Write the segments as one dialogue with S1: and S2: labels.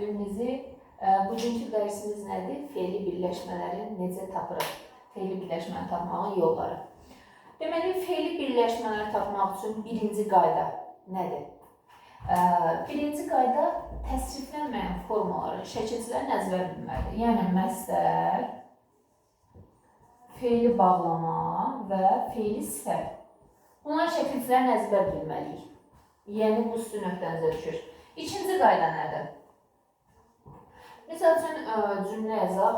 S1: Tərkibimizi. Bugünkü dərsimiz nədir? Fe'li birləşmələri necə tapırıq? Fe'li birləşməni tapmağın yolları. Deməli, fe'li birləşmələri tapmaq üçün birinci qayda nədir? Birinci qayda təsriflənməyən formaların şəkilçilərini əzbər bilməlidir. Yəni məstər, fe'li bağlama və fe'li sifət. Bunların şəkilçilərini əzbər bilməliyik. Yəni bu sizin öhdənizə düşür. İkinci qayda nədir? Misal üçün cümlə yazaq.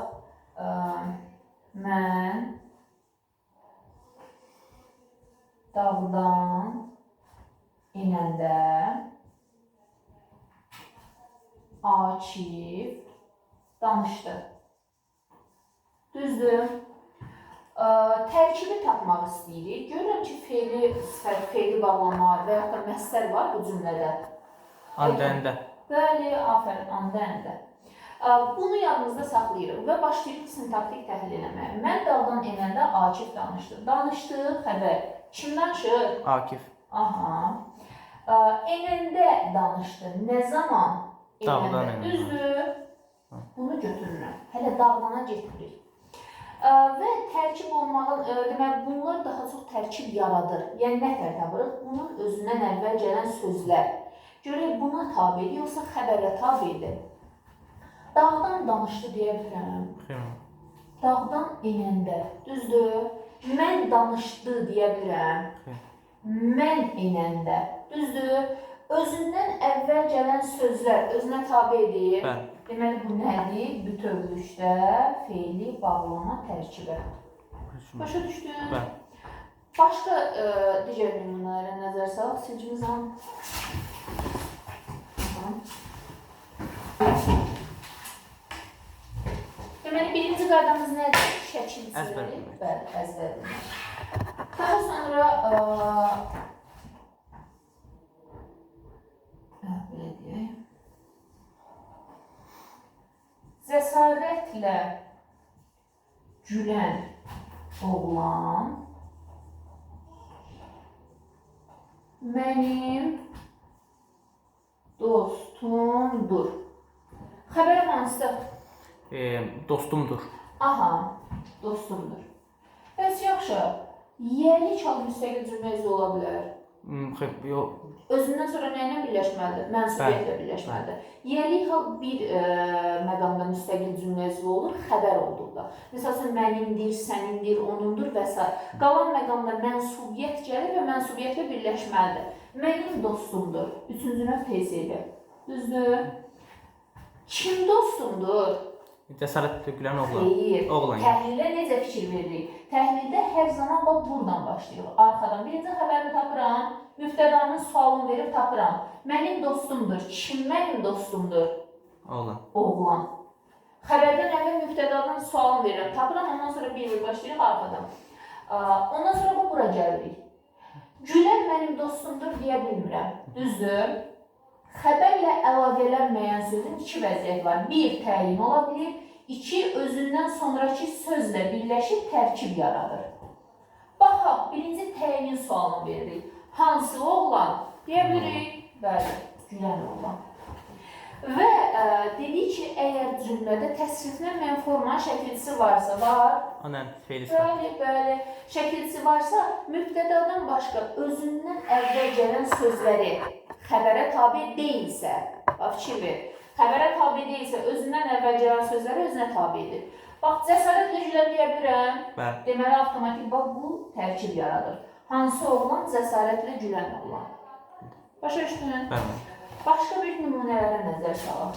S1: Mən dağdan enəndə Akif danışdı. Düzdür? Tərkibi tapmaq istəyirik. Görürəm ki, fe'li sifət, fe'li bağlama və yaxud da məstər var bu cümlədə.
S2: Anda-əndə.
S1: Bəli, afərin, anda-əndə. Bunu yadımızda saxlayırıq və başlayırıq sintaktik təhlil eləməyə. Mən dağdan enəndə Akif danışdı. Danışdı, xəbər. Kim danışır?
S2: Akif.
S1: Aha. Enəndə danışdı. Nə zaman?
S2: Dağdan enəndə.
S1: Düzdür. Bunu götürürəm. Hələ dağdana getmirik. Və tərkib olmağın, deməli, bunlar daha çox tərkib yaradır. Yəni, nə tər tapırıq? Bunun özündən əvvəl gələn sözlər. Görək, buna tabedir, yoxsa xəbərə tabedir? Dağdan danışdı deyə bilirəm. Dağdan enəndə. Düzdür. Mən danışdı deyə bilirəm. Mən enəndə. Düzdür. Özündən əvvəl gələn sözlər özünə tabe edir.
S2: Bəli.
S1: Deməli, bu nədir? Bütövlükdə fe'li bağlama tərkibi. Başa düşdün?
S2: Bəli.
S1: Başqa digər nümunələrə nəzər salaq. Silgimiz alın. Deməli, birinci qaydamız nədir? Şəkilçiləri.
S2: Əzbər bilmək.
S1: Bəli, əzbər bilmək. Daha sonra belə deyək. Cəsarətlə gülən oğlan mənim dostumdur. Xəbərim hansı?
S2: Dostumdur.
S1: Aha, dostumdur. Bəs yaxşı, yiyəlik hal müstəqil cümlə üzvü ola bilər.
S2: Xeyr, yox.
S1: Özündən sonra nə ilə birləşməlidir? Mənsubiyyətlə birləşməlidir. Yiyəlik hal bir məqamda müstəqil cümlə üzvü olur, xəbər olduqda. Məsəl üçün, mənimdir, sənindir, onundur və s. Qalan məqamda mənsubiyyət gəlir və mənsubiyyətlə birləşməlidir. Mənim dostumdur. Üçüncü növ TC-dir. Düzdür? Kim dostumdur?
S2: Cəsarətlə gülən oğlan.
S1: Xeyr.
S2: Oğlan.
S1: Təhlilə necə fikir veririk? Təhlildə hər zaman bax buradan başlayırıq. Arxadan birinci xəbərini tapıram, müftədanın sualını verib tapıram. Mənim dostumdur. Kim mənim dostumdur?
S2: Oğlan.
S1: Oğlan. Xəbərdən əvvəl müftədanın sualını verirəm, tapıram, ondan sonra bir-bir başlayırıq arxadan. Ondan sonra bax bura gəlirik. Gülən mənim dostumdur deyə bilmirəm. Düzdür? Xəbərlə əlaqələnməyən sözün iki vəziyyəti var. Bir, təyin ola bilir. İki, özündən sonrakı sözlə birləşib tərkib yaradır. Baxaq, birinci təyin sualını veririk. Hansı oğlan? Deyə bilirik. Bəli, gülən oğlan. Və dedik ki, əgər cümlədə təsriflənməyən formanın şəkilçisi varsa, var.
S2: Anən, fe'li sifət.
S1: Bəli, bəli. Şəkilçisi varsa, mübtədadan başqa özündən əvvəl gələn sözləri xəbərə tabe deyilsə, bax, fikir ver, xəbərə tabe deyilsə, özündən əvvəl gələn sözləri özünə tabe edir. Bax, cəsarətlə gülən deyə bilirəm.
S2: Bəli.
S1: Deməli, avtomatik bax, bu tərkib yaradır. Hansı oğlan? Cəsarətlə gülən oğlan. Başa düşdün?
S2: Bəli.
S1: Başqa bir nümunələrə nəzər salaq.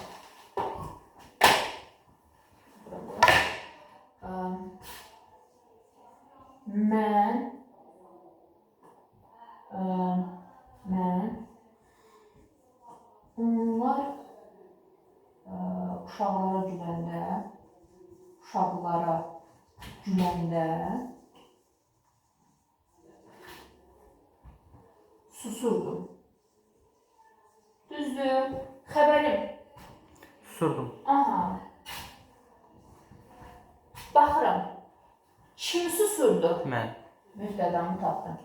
S1: Bura, bura. Mən onlar uşaqlara güləndə, susurdum. Düzdür. Xəbərim.
S2: Susurdum.
S1: Aha. Baxıram. Kim susurdu?
S2: Mən.
S1: Müftədanı tapdım.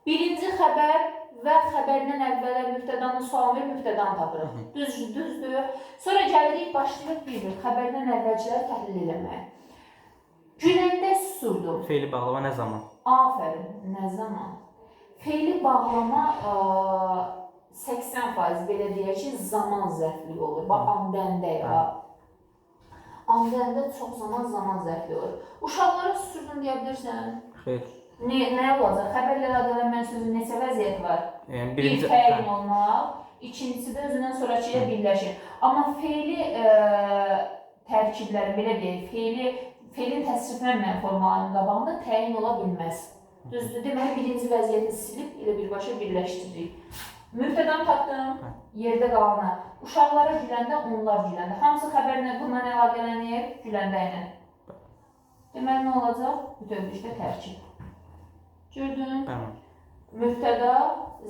S1: Birinci xəbər və xəbərdən əvvələ mübtədanın sualını verir, mübtədanı tapırıq. Düzdür. Sonra gəlirik, başlayırıq bir-bir xəbərdən əvvəlciləri təhlil eləməyə. Güləndə susurdum.
S2: Feili bağlama nə zaman?
S1: Afərin, nə zaman? Feili bağlama 80% belə deyək ki, zaman zərfliyi olur. Bax, andəndə ya. Andəndə çox zaman zərfliyi olur. Uşaqlara susurdum deyə bilirsən?
S2: Xeyr.
S1: Nə olacaq? Xəbərlə əlaqələnməyən sözün neçə vəziyyəti var?
S2: Yəni, birinci
S1: bir təyin olmaq, ikincisi də özündən sonrakı ilə birləşir. Amma feili tərkibləri, belə deyək, feilin təsriflənməyən formalarının qabağında təyin ola bilməz. Düzdür, deməli, birinci vəziyyəti silib elə birbaşa birləşdiririk. Mübtədanı tapdım, yerdə qalanı. Uşaqlara güləndə, onlar güləndə. Hamısı xəbərlə bundan əlaqələnir, güləndə ilə. Deməli, nə olacaq? Bütövlükdə tərkib. Gördün?
S2: Bəli.
S1: Mübtəda,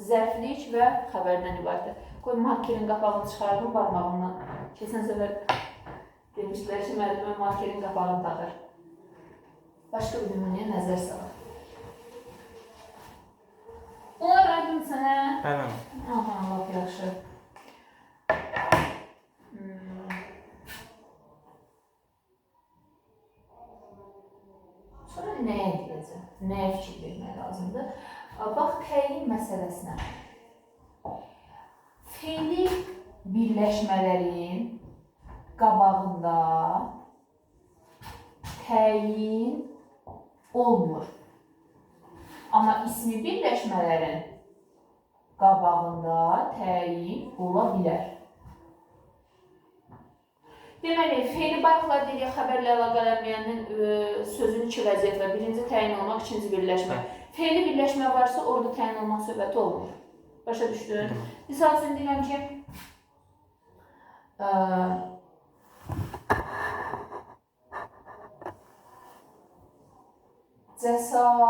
S1: zərflik və xəbərdən ibarətdir. Qoy, markerin qapağını çıxardım barmağımdan. Keçən səfər demişdilər ki, müəllimə markerin qapağını taxır. Başqa bir nümunəyə nəzər salaq. Bunlar aydın sənə?
S2: Bəli.
S1: Aha, lap yaxşı. Sonra nəyə deyəcəm? Nəyə fikir vermək lazımdır? Bax, təyin məsələsinə. Feili birləşmələrin qabağında təyin olmur. Amma ismi birləşmələrin qabağında təyin ola bilər. Deməli, feili bayaqlar dedik, xəbərlə əlaqələnməyənin sözün iki vəziyyəti var. Birinci təyin olmaq, ikinci birləşmə. Feili birləşmə varsa, orada təyin olmaq söhbəti olmur. Başa düşdün? Misal üçün deyirəm ki,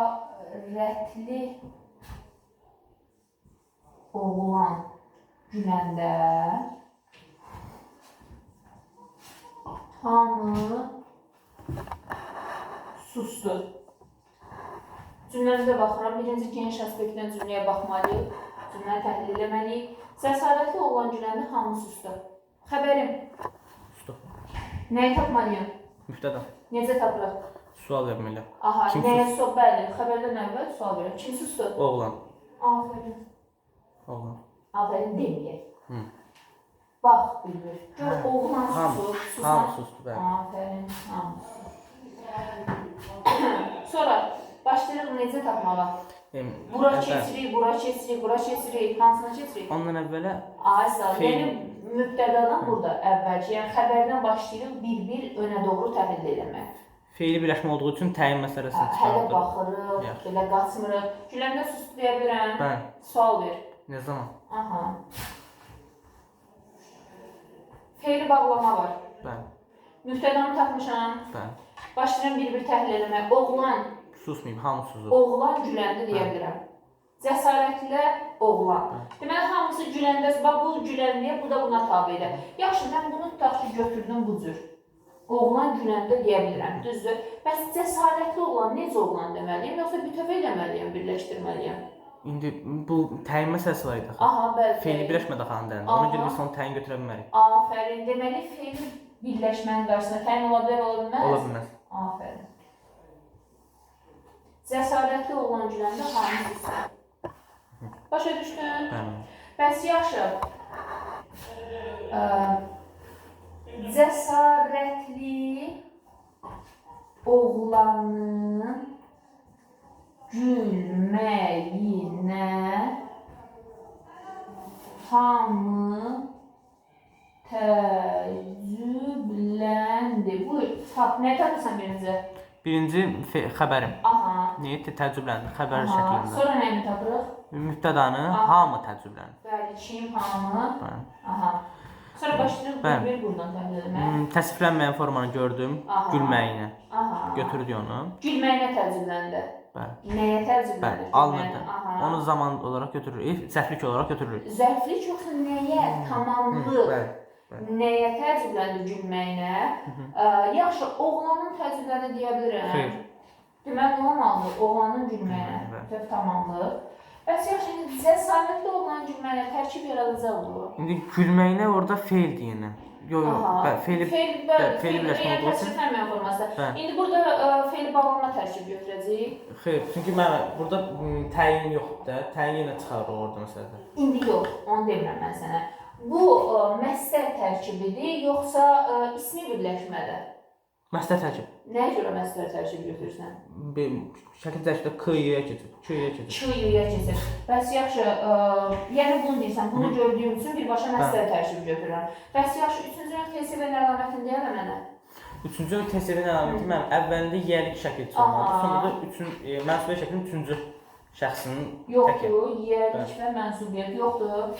S1: cəsarətli oğlan güləndə hamı sustu. Cümləmizə baxıram. Birinci geniş aspektdən cümləyə baxmalıyıq. Cümləni təhlil eləməliyik. Cəsarətli oğlan güləndə hamı sustu. Xəbərim.
S2: Sustu.
S1: Nəyi tapmalıyım?
S2: Mübtəda.
S1: Necə tapırıq?
S2: Sual verməli.
S1: Aha,
S2: Kim
S1: nəyə sual? Bəli, xəbərdən əvvəl sual verir. Kim sustu?
S2: Oğlan.
S1: Afərin.
S2: Oğlan.
S1: Afərin deməyək. Bax, bilmir. Gör, oğlan susur. Susan.
S2: Hamı sustu, bəli.
S1: Afərin, hamı sustu. Sonra başlayırıq necə tapmağa? Bura keçirik, bura keçirik, bura keçirik. Hansına keçirik?
S2: Ondan əvvələ
S1: Ay, sağ ol. Yəni, mübtədadan burada əvvəlki, yəni xəbərdən başlayırıq bir-bir önə doğru təhlil eləmək.
S2: Feili birləşmə olduğu üçün təyin məsələsini
S1: Hələ
S2: çıxardırıq.
S1: baxırıq, belə qaçmırıq. Güləndə sustu deyə bilirəm.
S2: Bəli.
S1: Sual ver.
S2: Nə zaman?
S1: Aha. Feili bağlama var.
S2: Bəli.
S1: Mübtədanı tapmışam.
S2: Bəli.
S1: Başlayıram bir-bir təhlil eləmək. Oğlan.
S2: Susmayıb, hamı susur.
S1: Oğlan güləndə deyə bilirəm. Cəsarətlə oğlan. Deməli, hamısı güləndə, bax bu güləndəyə, bu da buna tabedir. Yaxşı, mən bunu tutaq ki, götürdüm bu cür. Oğlan güləndə deyə bilirəm, düzdür. Bəs cəsarətli oğlan necə oğlan deməliyəm, yoxsa bütöv eləməliyəm, birləşdirməliyəm?
S2: İndi bu təyin məsələsi var idi axı.
S1: Aha, bəli.
S2: Feili birləşmədi axı andəndə. Ona görə biz onu təyin götürə bilmərik.
S1: Afərin. Deməli, feili birləşmənin qarşısında təyin ola bilər, ola bilməz?
S2: Ola bilməz.
S1: Afərin. Cəsarətli oğlan güləndə hamı susur. Başa düşdün?
S2: Bəli.
S1: Bəs yaxşı. Cəsarətli oğlanın gülməyinə hamı təəccübləndi. Buyur, tap, nə tapırsan birinci?
S2: Birinci xəbərim.
S1: Aha.
S2: Niyə təəccübləndi? Xəbər
S1: Aha.
S2: şəklində.
S1: Sonra nəyini tapırıq?
S2: Mübtədanı hamı təəccübləndi.
S1: Bəli, kim, hamı.
S2: Bəli.
S1: Aha. Sonra başlayırıq bir-bir buradan təhlil eləməyə.
S2: Təsriflənməyən formanı gördüm.
S1: Aha.
S2: Gülməyinə.
S1: Aha.
S2: Götürdü onu.
S1: Gülməyinə təəccübləndi.
S2: Bəli.
S1: Nəyə təəccübləndi?
S2: Bəli, alınırdı.
S1: Aha.
S2: Onu zaman olaraq götürürük, zərflik olaraq götürürük.
S1: Zərflik yoxsa nəyə? Tamamlıq.
S2: Bəli.
S1: Nəyə təəccübləndi gülməyinə? Yaxşı, oğlanın təəccübləndi deyə bilirəm.
S2: Xeyr.
S1: Deməli, nə olmalıdır? Oğlanın gülməyinə.
S2: Bəli.
S1: Bütöv tamamlıq. Bəs yaxşı, indi cəsarətli oğlanın gülməyinə tərkib yaradacaq bu.
S2: İndi gülməyinə orada feil deyənə. Yox, yox.
S1: Aha.
S2: Bəli, feili
S1: Feil, bəli,
S2: feili birləşmə
S1: yəni
S2: olduğu üçün.
S1: təsriflənməyən forması.
S2: Bəli.
S1: İndi burada feili bağlanma tərkib götürəcəyik.
S2: Xeyr, çünki mən burada təyin yoxdur da. Təyin yenə çıxarır orada məsələdə.
S1: İndi yox, onu demirəm mən sənə. Bu məstər tərkibidir, yoxsa ismi birləşmədir?
S2: Məstər tərkib.
S1: Nəyə görə məstər tərkib götürürsən?
S2: Bir şəkil tərkibdə K-yə keçir. Q-yə keçir.
S1: Q-yə keçir. Bəs yaxşı, yəni bunu deyirsən, bunu gördüyüm üçün birbaşa məstər tərkib götürürəm. Bəs yaxşı, üçüncü növ TSV-nin əlamətini deyə mənə.
S2: Üçüncü növ TSV-nin əlaməti mənim əvvəlində yəlik şəkilçisi olmalıdır.
S1: Aha.
S2: Sonunda mənsubiyyət şəklinin üçüncü şəxsinin təki.
S1: Yoxdur, yəlik və mənsubiyyət yoxdur.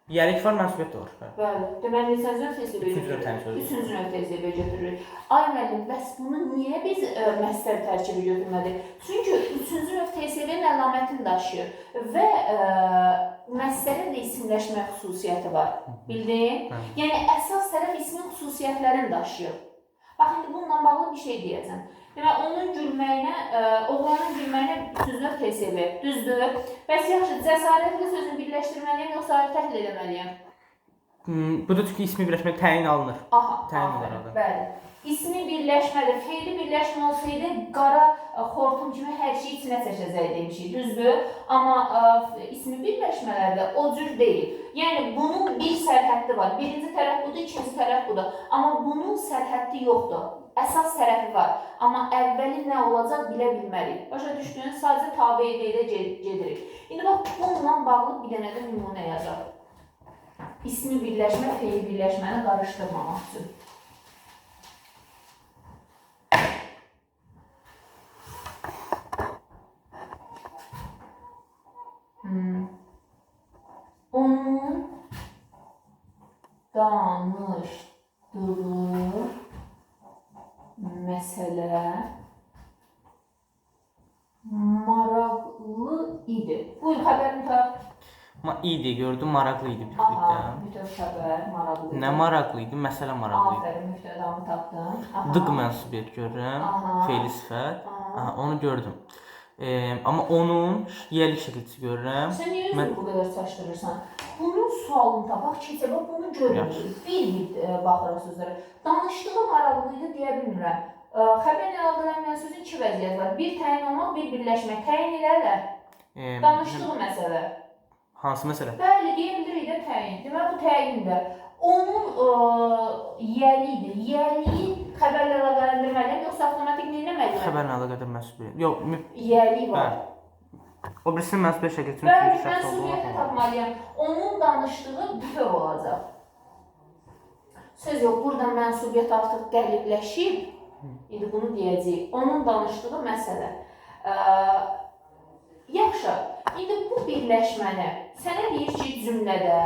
S2: Yəlik var, mənsubiyyət də var. Bəli.
S1: Bəli. Deməli, neçənci növ TSV
S2: Üçüncü növ
S1: götürürük?
S2: təyin sözü.
S1: Üçüncü növ TSV götürürük. Ay müəllim, bəs bunu niyə biz məstər tərkibi götürmədik? Çünki üçüncü növ TSV-nin əlamətini daşıyır və məstərin də isimləşmə xüsusiyyəti var. Bildin?
S2: Hə.
S1: Yəni əsas tərəf ismin xüsusiyyətlərini daşıyır. Bax indi bununla bağlı bir şey deyəcəm. Deməli, onun gülməyinə, oğlanın gülməyinə üçüncü növ TSV, düzdür? Bəs yaxşı, cəsarətli sözünü birləşdirməliyəm yoxsa ayrı təhlil eləməliyəm?
S2: Burada çünki ismi birləşmə təyin alınır.
S1: Aha,
S2: Təyin
S1: aferin,
S2: olaraq.
S1: Bəli. İsmi birləşmədir, feili birləşmə olsaydı qara xortum kimi hər şeyi içinə çəkəcək demişik, düzdür? Amma ismi birləşmələrdə o cür deyil. Yəni bunun bir sərhəddi var. Birinci tərəf budur, ikinci tərəf budur. Amma bunun sərhəddi yoxdur. Əsas tərəfi var. Amma əvvəli nə olacaq bilə bilmərik. Başa düşdün? Sadəcə tabe edə-edə gedirik. İndi bax bununla bağlı bir dənə də nümunə yazaq. İsmi birləşmə, feili birləşməni qarışdırmamaq üçün. Onun danışdığı məsələ maraqlı idi. Buyur, xəbərini tap.
S2: Ma idi gördüm, maraqlı idi
S1: Aha,
S2: bütövlükdə.
S1: bütöv xəbər maraqlı idi.
S2: Nə maraqlı idi? Məsələ maraqlı idi.
S1: Aferin, müftədamı tapdın. Aha.
S2: Dıq mənsubiyyət görürəm,
S1: Aha.
S2: feili sifət.
S1: Aha.
S2: Aha, onu gördüm. Amma onun yəlik şəkilçisi görürəm.
S1: Sən niyə özünü
S2: Mən-
S1: bu qədər çaşdırırsan? Bunun sualını tapaq, keçə bax bunu görmürük. Bir-bir baxırıq sözlərə. Danışdığı maraqlı idi deyə bilmirəm. Xəbərlə əlaqələnməyən sözün iki vəziyyəti var. Bir təyin olmaq, bir birləşmək. Təyin elələr. Danışdığı məsələ.
S2: Hansı məsələ?
S1: Bəli, deyə bilirik də təyin. Deməli bu təyindir. Onun yəli idi. Yəliyi xəbərlə əlaqələndirməliyəm, yoxsa avtomatik nə etməliyəm?
S2: Xəbərlə əlaqədar mənsubiyyət. Yox,
S1: Yəli var.
S2: Bəli. O birisinin mənsubiyyət şəkilçisinin
S1: Bəli,
S2: üçüncü şəxs olduğunu
S1: mənsubiyyəti tapmalıyam. Onun danışdığı bütöv olacaq. Söz yox, burada mənsubiyyət artıq qəlibləşib. İndi bunu deyəcəyik. Onun danışdığı məsələ. Yaxşı, indi bu birləşməni sənə deyir ki, cümlədə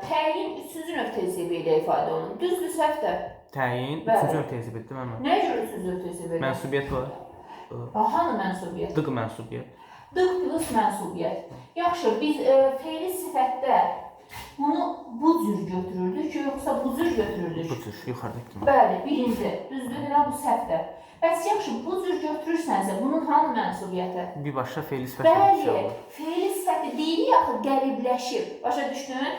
S1: təyin üçüncü növ TSB ilə ifadə olunur. Düzdür, səhvdir?
S2: Təyin
S1: Bəli.
S2: üçüncü növ TSB-dir, deyil mi?
S1: Nəyə görə üçüncü növ TSB-dir?
S2: Mənsubiyyət var.
S1: Hanı mənsubiyyət?
S2: Dıq mənsubiyyət.
S1: Dıq plus mənsubiyyət. Yaxşı, biz feili sifətdə bunu bu cür götürürdük, yoxsa bu cür götürürdük?
S2: Bu cür yuxarıdakı kimi.
S1: Bəli, birinci. Düzdür, demək bu səhvdir. Bəs yaxşı, bu cür götürürsənsə, bunun hanı mənsubiyyəti?
S2: Birbaşa feili sifət şəkilçisi
S1: Bəli,
S2: olur.
S1: feili sifəti deyirik axı qəlibləşib. Başa düşdün?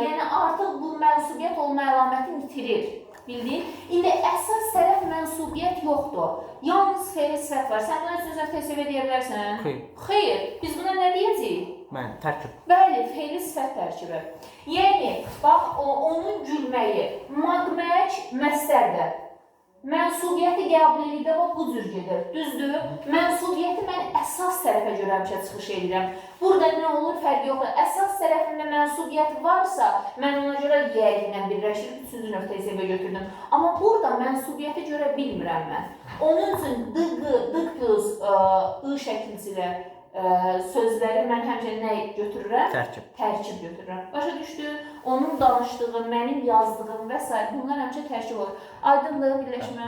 S1: Yəni artıq bu mənsubiyyət olma əlamətini itirir. Bildin? İndi əsas tərəf mənsubiyyət yoxdur. Yalnız feili sifət var. Sən buna üçüncü növ TSV deyə bilərsən?
S2: Xeyr.
S1: Xeyr. Biz buna nə deyəcəyik?
S2: Mən tərkib.
S1: Bəli, feili sifət tərkibi. Yəni, bax, onun gülməyi, maqməç məstərdir. Mənsubiyyəti qəbul edikdə bax bu cür gedir. Düzdür? Mənsubiyyəti mən əsas tərəfə görə həmişə çıxış edirəm. Burada nə olur, fərqi yoxdur. Əsas tərəfində mənsubiyyət varsa, mən ona görə yəliklə birləşdirib üçüncü növ TSV götürdüm. Amma burada mənsubiyyəti görə bilmirəm mən. Onun üçün DQ, D plus I şəkilçilə sözləri mən həmişə nə götürürəm?
S2: Tərkib.
S1: Tərkib götürürəm. Başa düşdün? Onun danışdığı, mənim yazdığım və s. bunlar həmişə tərkib olur. Aydınlığı birləşmə.